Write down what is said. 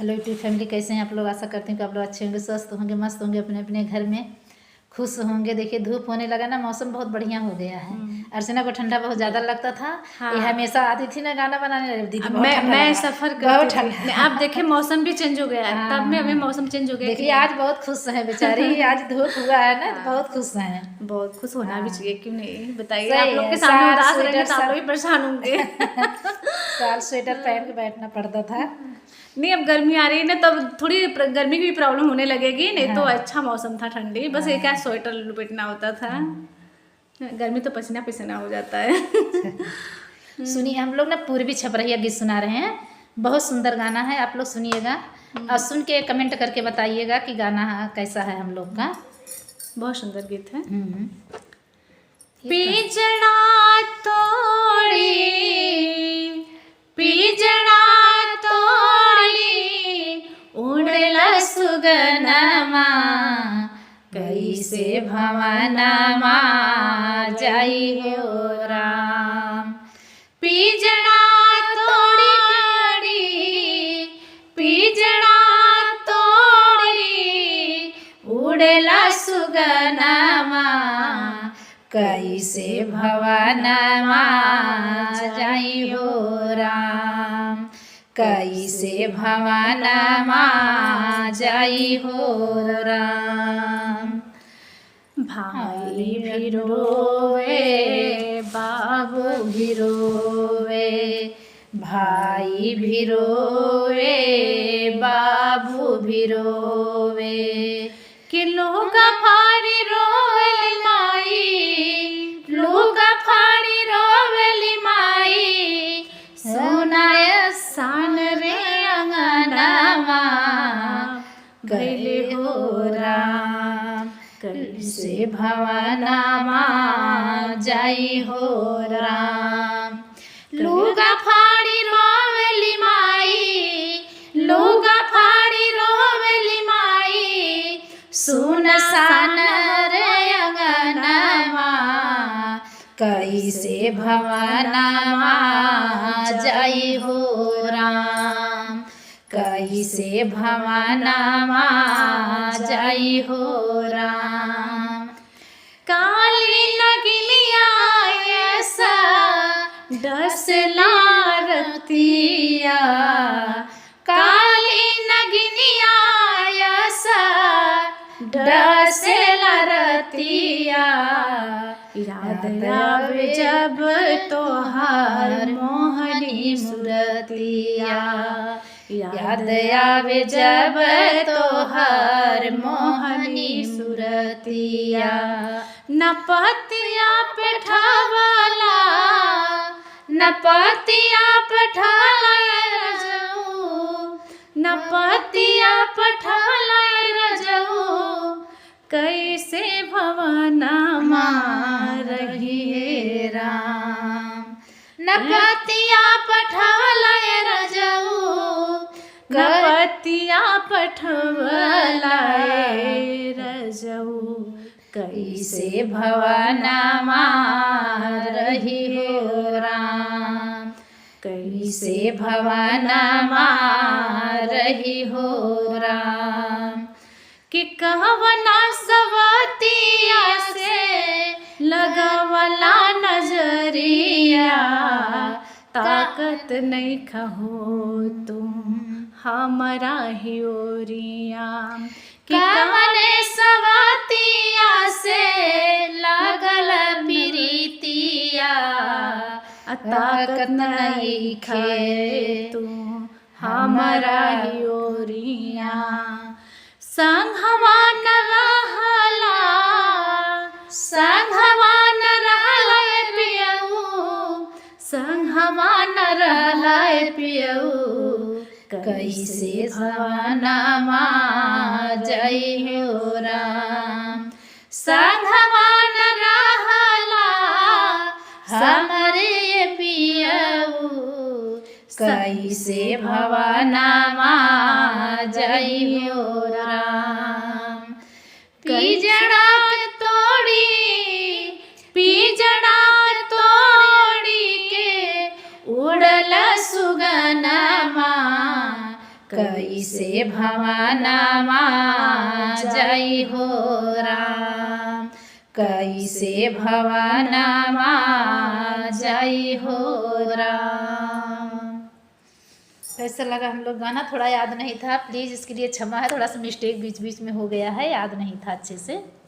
Hello YouTube family, कैसे हैं आप लोग? आशा करते हैं कि आप लोग अच्छे होंगे, स्वस्थ होंगे, मस्त होंगे, अपने अपने घर में खुश होंगे। देखिए धूप होने लगा ना, मौसम बहुत बढ़िया हो गया है। अर्चना को ठंडा बहुत ज़्यादा लगता था। हाँ। ये हमेशा आती थी ना गाना बनाने, दीदी अब बहुत मैं ठंडा मैं लग रहा, सफर बहुत करती थी। ठंडा। नहीं, आप देखिए मौसम भी चेंज हो गया है, तब में अभी मौसम चेंज हो गया कि देखिए नहीं? आज बहुत खुश हैं बेचारी, आज धूप हुआ है ना तो बहुत खुश हैं। बहुत खुश होना भी चाहिए, क्यों नहीं बताइए। सही आप लोग है, के सामने साल उदास रहेंगे स्वेटर तो आप सब लोग भी परेशान होंगे। साल स्वेटर पहन के बैठना पड़ता था। नहीं अब गर्मी आ रही है ना, तब थोड़ी गर्मी की भी प्रॉब्लम होने लगेगी, नहीं तो अच्छा मौसम था, ठंडी, बस एक आध स्वेटर लपेटना होता था। गर्मी तो पसीना पसीना हो जाता है। सुनिए, हम लोग ना पूर्वी छपरहिया गीत सुना रहे हैं, बहुत सुंदर गाना है, आप लोग सुनिएगा और सुन के कमेंट करके बताइएगा कि गाना कैसा है हम लोग का। बहुत सुंदर गीत है। हम्म। पिजड़ा तोड़ी, पिजड़ा तोड़ी, उड़ला सुगनमा, कैसे भवनमा जाई हो राम। पिजड़ा तोड़ी, पिजड़ा तोड़ी, उड़ला सुगनमा, कैसे भवनमा जाई हो राम। कैसे भवनमा जाई हो राम। भाई भी रोवे, बाबू भी रोवे, भाई भी रोवे, बाबू भी रोवे। कि लोग फाड़ी रोवेली माई, लोग फाड़ी रोवेली माई, सुनाय सान रे अंगनामा भैले हो राम। कैसे भवनामा जाई हो राम। लुगा फाड़ी रोवेली माई, लुगा फाड़ी रोवेली माई, सुनसान रे अंगनामा कैसे भवनामा जाई हो राम। कैसे भवनामा जाई हो राम। काली नगिलिया ऐसा डसला रतिया, काली नगिनिया ऐसा डसला रतिया, याद आवे जब तोहार मोहनी सुरतिया, याद आवे जब तोहार मोहनी सुरतिया। न पतिया पेठावला, न पतिया पठाला रजऊ, न पतिया पठाला रजऊ, कैसे भवना रही हे राम। न पतिया पठवला रजऊ, न पतिया पठवला रजऊ, कैसे भवनामा रही हो राम। कैसे भवनामा रही हो राम। कि कहवना सवतिया से लगवला नजरिया, ताकत नहीं खहो तुम हमारा ही ओरिया, कि कवने सवतिया से लागल प्रीतिया, ताकत नहीं खे तू हमारा ही ओरिया, संघवा न रहला, संघवा न रहला पियऊ, संघवा न रहला पियऊ, कैसे भवनामा जय हो राम। संघवा न रहला हमारे पियऊ, कैसे भवनामा जय हो राम। पिजड़ा तोड़ी, पिजड़ा तोड़ी के उड़ल सुगनमा, कैसे भवनमा जाई हो राम, कैसे भवनमा जाई हो राम। कैसा लगा हम लोग गाना? थोड़ा याद नहीं था, प्लीज़ इसके लिए क्षमा है, थोड़ा सा मिस्टेक बीच बीच में हो गया है, याद नहीं था अच्छे से।